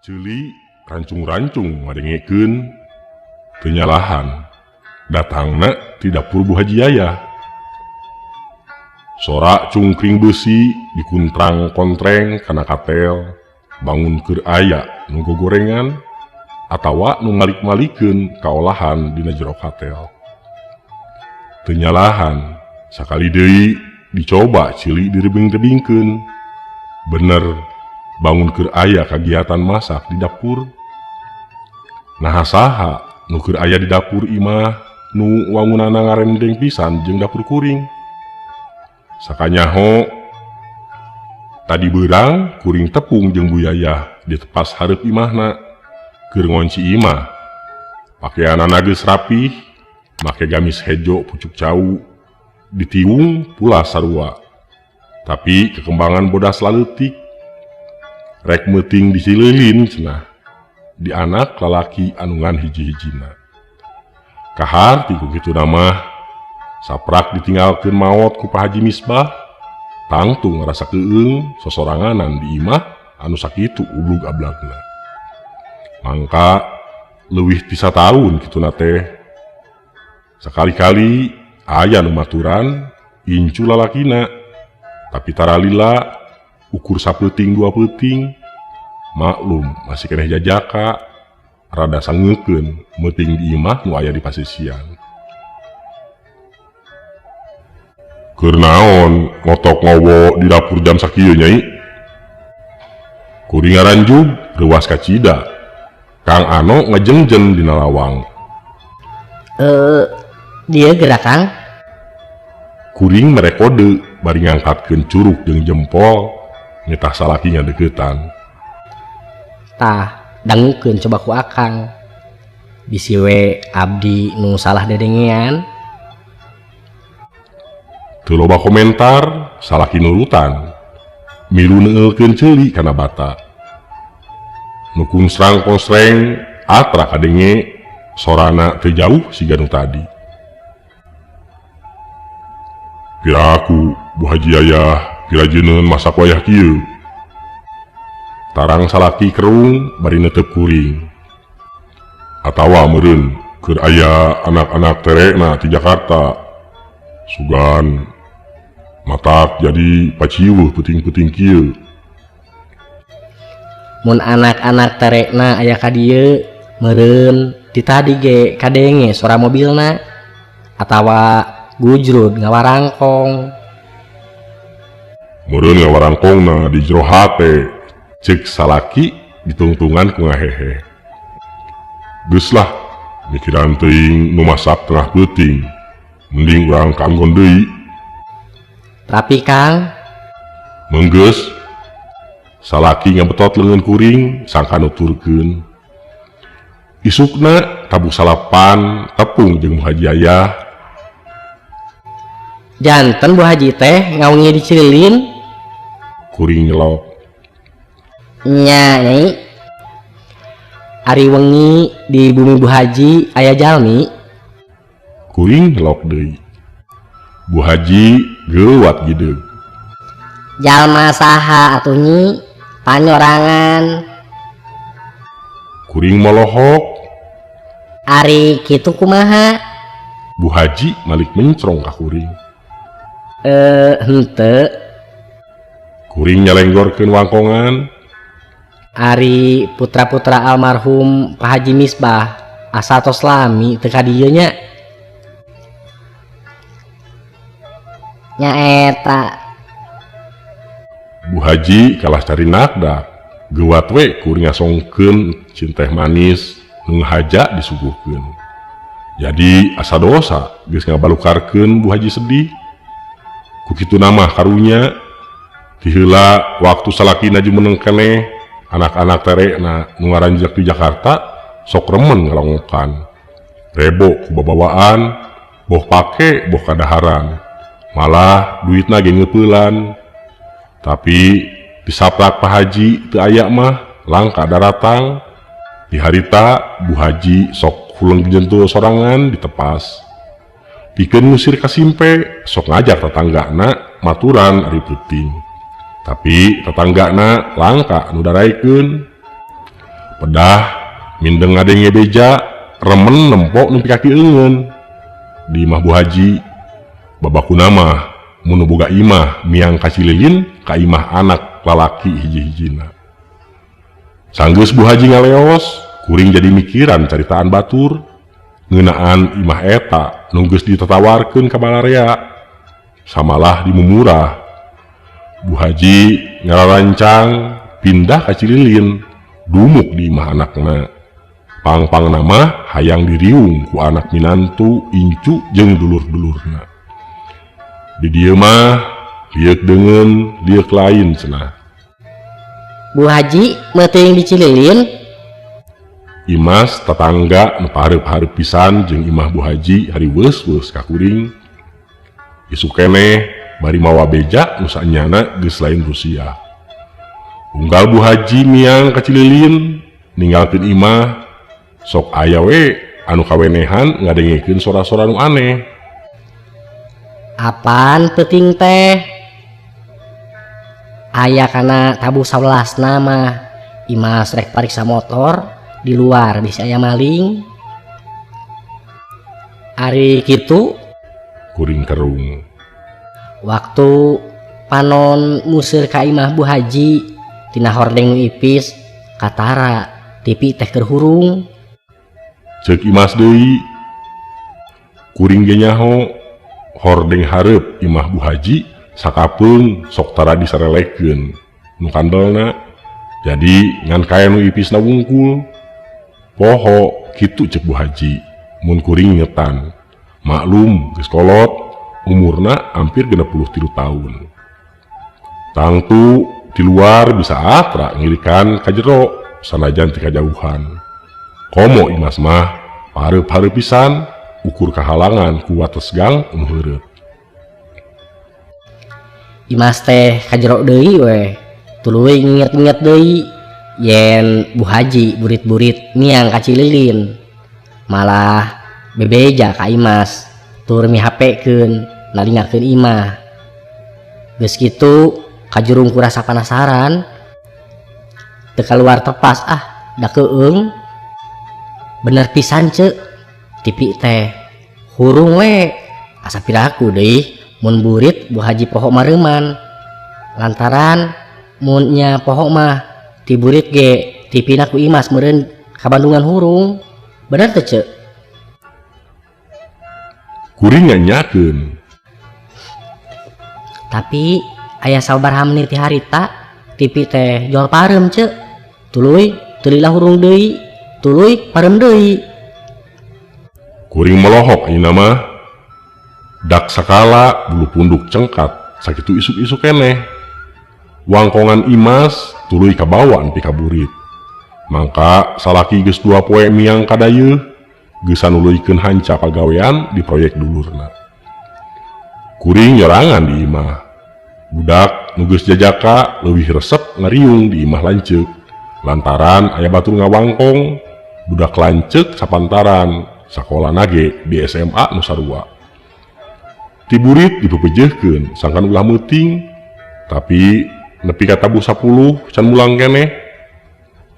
Ceuli rancung-rancung ngadengekeun teu nyalahan datangna ti dapur Bu Haji Yayah. Sora cungkring beusi dikuntrang kontreng kana katel bangun keur aya nu gogorengan atawa nu malik-malikeun kaolahan dina jero katel. Teu nyalahan sakali deui dicoba ceuli direbing-rebingkeun. Bener bangun keur aya kagiatan masak di dapur. Naha saha nu keur aya di dapur imah nu wangunana ngarendeng pisan jeung dapur kuring. Sakanyaho tadi beurang kuring tepung jeung Bu Yayah di tepas hareup imahna keur ngonci imah. Pakeanana geus rapih, make gamis hejo pucuk cau, ditiung pula sarua. Tapi kekembangan bodas laleutik. Rek meuting dicililin cenah di anak lalaki anu ngan hiji-hijina. Kaharti ku kituna mah saprak ditinggalkeun maot ku Pak Haji Misbah, tangtu ngarasa keueung sosoranganan di imah anu sakitu ublug ablagna. Mangka leuwih ti sataun kituna teh. Sakali-kali aya nu maturan incu lalakina, tapi tara lila ukur sapeuting dua peuting. Maklum masih keneh jajaka, rada sangeukeun meuting di imah nu aya di pasisian. Keur naon ngotok ngowo di dapur jam sakieu nyai? Kuring ngaranjub reuas kacida. Kang Ano ngejengjen dina lawang. Dia gerak Kang. Kuring mere kode bari ngangkatkeun curuk jeung jempol nitah salaki ngadeukeutan. Tah, dangukeun coba ku Akang. Bisi we abdi nu salah dedengean. Teu loba komentar, salaki nurutan. Milu neulkeun ceuli kana bata. Nu kungsrang-konsreng atra kadenge sorana teu jauh siga nu tadi. Piraku Bu Haji Yayah pirajeuneuh masak wayah kieu. Tarang salaki kerung bari netep kuring. Atawa meureun keur aya anak-anak terekna ti Jakarta. Sugan matak jadi paciweuh peuting-peuting kieu. Mun anak-anak terekna aya ka dieu meureun ti tadi ge kadenge sora mobilna atawa gujrud ngawarangkong. Meureun ngawarangkongna di jero hate ceuk salaki ditungtungan ku ngahehe. Geus lah mikiran teuing nu masak tengah peuting. Mending urang kaanggon deui. Rapi Kang. Menggeus. Salaki ngabetot leungeun kuring sangka nuturkeun. Isukna tabuh salapan tepung jeung Bu Haji Yayah. Janten Bu Haji teh ngawengi di Cililin. Kuring nyelok. Nya nyai. Ari wengi di bumi Bu Haji aya jalmi. Kuring nyelok deui. Bu Haji geuwat gideug. Jalma saha atuh nyi? Panyorangan. Kuring molohok. Ari kitu kumaha? Bu Haji malik mencrong ka kuring. Henteu. Kuring nyalenggorkeun wangkongan. Ari putra-putra almarhum Pak Haji Misbah asa tos lami teu ka dieu nya. Nya eta. Bu Haji kalah cari nakdak. Geuwat we kuring ngasongkeun cinteh manis nu ngahaja disuguhkeun. Jadi asa dosa geus ngabalukarkeun Bu Haji sedih. Ku kituna mah karunya ti heula waktu salakina jumeneng keneh anak-anak terekna nu ngaranjek di Jakarta sok remen ngalongokan. Rebo ku babawaan, boh pake boh kadaharan. Malah duitna ge ngeupelan. Tapi disaprak Pak Haji teu aya mah langka daratang. Di harita Bu Haji sok huleng jentul sorangan ditepas. Pikeun ngusir kasimpe sok ngajak tetanggana maturan ari peuting. Tapi tetanggana langka nu daraekeun. Pedah mindeng ngadenge beja remen nempo nepi ka kieungeun di imah Bu Haji. Babakuna mah mun nu boga imah miang ka Cililin ka imah anak lalaki hiji-hijina. Sanggeus Bu Haji ngaleos, kuring jadi mikiran caritaan batur ngeunaan imah eta nu geus ditatawarkeun ka balarea samalah dimumurah. Bu Haji ngararancang pindah ka Cililin dumuk di imah anakna. Pang-pangna mah hayang diriung ku anak minantu, incu jeung dulur-dulurna. Di dieu mah lieuk deungeun lieuk lain cenah. Bu Haji meuteung di Cililin. Imas tatangga nu pahareup-hareup pisan jeung imah Bu Haji hariweus-weus ka kuring. Isuk keneh bari mawa beja nu saenyana geus lain Rusia. Unggal Bu Haji miang ka Cililin ninggalkeun imah sok aya we anu kawenehan ngadengekeun sora-sora nu aneh. Apan peuting teh? Aya kana tabuh sawelasna mah Imas rek pariksa motor di luar bisi aya maling. Ari kitu kuring kerung. Waktu panon museur ka imah Bu Haji tina hordeng nu ipis katara TV teh keur hurung. Ceuk Imas deui. Kuring ge nyaho hordeng hareup imah Bu Haji sakapeung sok tara disarelekeun nu kandelna jadi ngan kaya nu ipisna wungkul. Poho kitu ceuk Bu Haji mun kuring ngetan. Maklum geus kolot umurna hampir 63 tahun. Tangtu di luar bisa atra ngirikan ka jero sanajan ti kajauhan. Komo Imas mah pareup-hareup pisan ukur kahalangan ku wates gang nu heureut. Imas teh ka jero deui we tuluy nginget-nginget deui yen Bu Haji burit-burit miang ka Cililin. Malah bebeja ka Imas tur mihapekeun nalingakeun imah. Geus kitu kajurung ku rasa panasaran teu kaluar tepas ah da keueung. Bener pisan ceu TV teh hurung we asa piraku deui mun burit Bu Haji poho mareuman. Lantaran mun nya poho mah ti burit ge TV na ku Imas meureun ka Bandungan hurung. Bener teu ceu? Kuring nyanyakeun. Tapi aya sababaraha menit ti harita TV teh jual pareum ceu. Tuluy teu lila hurung deui, tuluy pareum deui. Kuring melohok ayeuna mah. Dak sakala bulu punduk cengkat sakitu isuk-isuk keneh. Wangkongan Imas tuluy kabawa nepi ka burit. Mangka salaki geus 2 poe miang ka dayeuh geus sanuluykeun hanca pagawean di proyek dulurna. Kuring nyorangan di imah. Budak nu geus jajaka leuwih resep ngariung di imah lanceuk. Lantaran aya batur ngawangkong, budak lanceuk sapantaran sakolana ge di SMA nu sarua. Ti burit dipepeujeuhkeun sangkan ulah meuting, tapi nepi ka tabuh 10 can mulang keneh.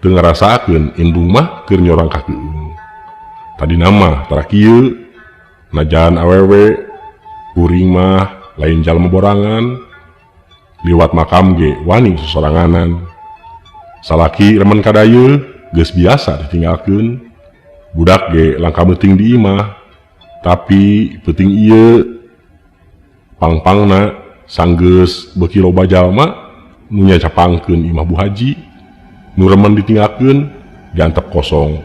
Teu ngarasaakeun indung mah keur nyorang ka keueung. Tadina mah tara kieu, najan awewe kuring mah lain jalma borangan. Liwat makam ge wani sosoranganan. Salaki remen ka dayeuh geus biasa ditinggalkeun. Budak ge langka meuting di imah. Tapi peuting ieu pang-pangna sanggeus beuki loba jalma nu nyacapangkeun imah Bu Haji. Nu remen ditinggalkeun diantep kosong.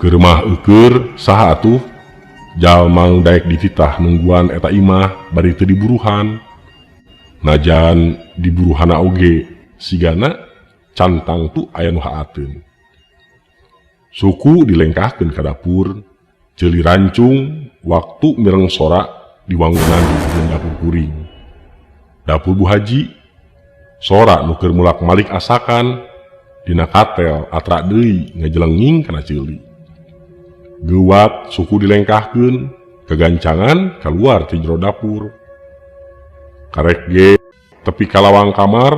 Keur mah eueur saha atuh jalma nu daek dititah nungguan eta imah bari teu diburuhan. Najan diburuhana oge sigana can tangtu aya nu haateun. Suku dilengkahkeun ka dapur, ceuli rancung waktu mireng sora di wangunan di dapur kuring. Dapur Bu Haji, sora nu keur mulak-malik asakan dina katel atra deui ngajelenging kana ceuli. Geuwat suku dilengkahkeun, kegancangan kaluar ti jero dapur. Karek ge tepi ka lawang kamar,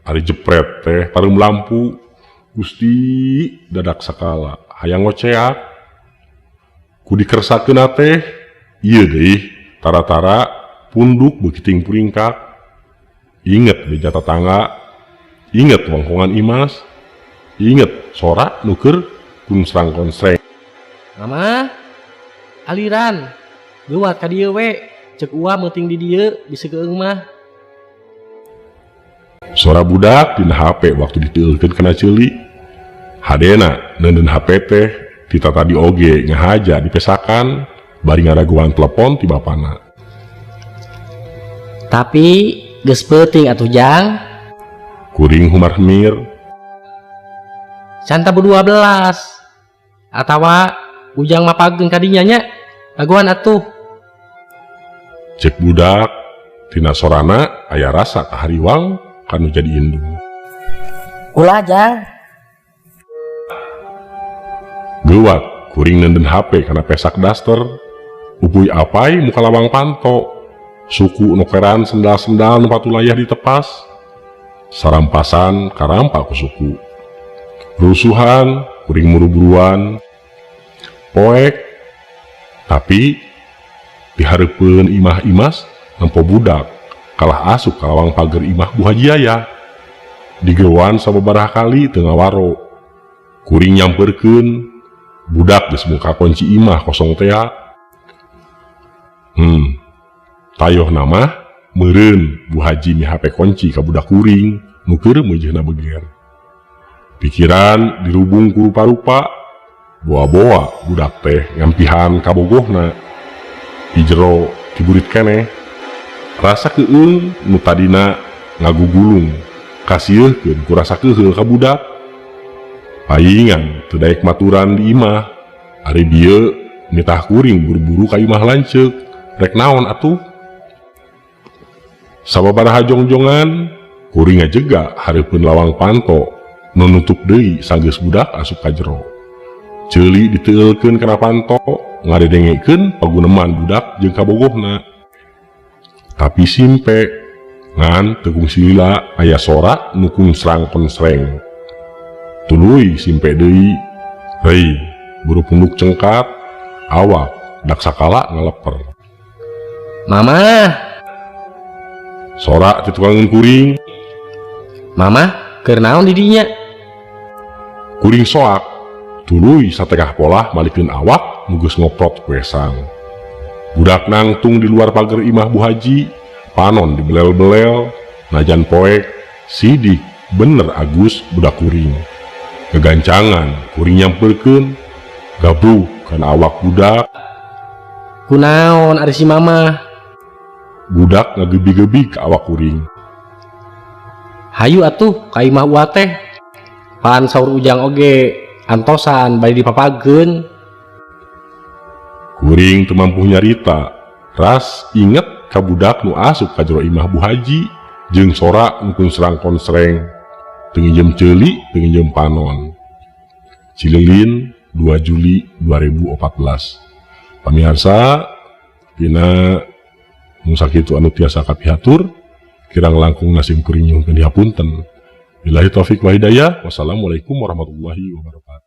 ari jepret teh pareum lampu, Gusti dadak sakala hayang ngoceak. Ku dikersakeunna teh ieu deui tara-tara punduk beukiting puringkak. Inget beja tatangga, inget wangkongan Imas, inget sora nu keur kunsrang-konsreng. Mama, aliran, geuwat ka dieu we, ceuk Uwa meuting di dieu bisi keueung mah. Sora budak dina HP waktu diteueulkeun kana ceuli. Hadena neundeun HP teh ti tatadi oge ngahaja dipesakan bari ngadagoan telepon ti bapana. Tapi geus peuting atuh Jang. Kuring humar-humir. Can tabuh 12. Atawa Ujang mapageun ka dinya nya. Dagoan atuh. Cek budak tina sorana aya rasa kahariwang kanu jadi indung. Ulah Jang. Geuwat kuring neundeun HP kana pesak daster. Upuy apay muka lawang panto. Suku nokeran sendal-sendal nu patulayah ditepas. Sarampasan karampa ku suku. Rusuhan kuring muru-buruan. Poek tapi dihareupeun imah Imas nempo budak kalah asup ka lawang pager imah Bu Haji Yaya. Digeroan sababaraha kali teu ngawaro. Kuring nyamperkeun budak geus muka kunci imah kosong tea. Tayoh nama meureun Bu Haji mihape kunci ka budak kuring nu keur meujeuhna beger. Pikiran dirubung ku rupa-rupa, boa-boa budak teh ngampihan kabogohna. Di jero tiburit keneh. Rasa keueung nu tadina ngagugulung kasieurkeun ku rasa keuheul ka budak. Paingan teu daek maturan di imah. Ari bieu nitah kuring buru-buru ka imah lanceuk. Rek naon atuh? Sababaraha jongjongan kuring ngajega hareupeun lawang panto nu nutup deui sanggeus budak asup ka jero. Ceuli diteueulkeun kana panto ngadedengekeun paguneman budak jeung kabogohna. Tapi simpe ngan teu kungsi lila aya sora nu kunsrang-konsreng. Tuluy simpe deui, reuy buru punduk cengkat, awak dak sakala ngaleper. Mama. Sora ti tukangeun kuring. Mama, keur naon di dinya? Kuring soak, tuluy satengah polah malikeun awak nu geus ngoprot ku esang. Budak nangtung di luar pager imah Bu Haji, panon dibelel-belel, najan poek, sidik bener Agus budak kuring. Kegancangan kuring nyamperkeun, gabruk kana awak budak. Kunaon ari si Mama? Budak ngagebi-gebi ka awak kuring. Hayu atuh ka imah Uwa teh. Pan saur Ujang oge antosan bari dipapageun. Kuring teu mampu nyarita, ras inget ka budak nu asup ka jero imah Bu Haji jeung sora nu kunsrang-konsreng. Teu nginjem ceuli, teu nginjem panon. Cililin 2 Juli 2014. Pamiarsa, dina nu sakitu anu tiasa kapihatur, kirang langkung sim kuring nyuhunkeun dihapunten. Billahi taufik wa hidayah. Wassalamualaikum warahmatullahi wabarakatuh.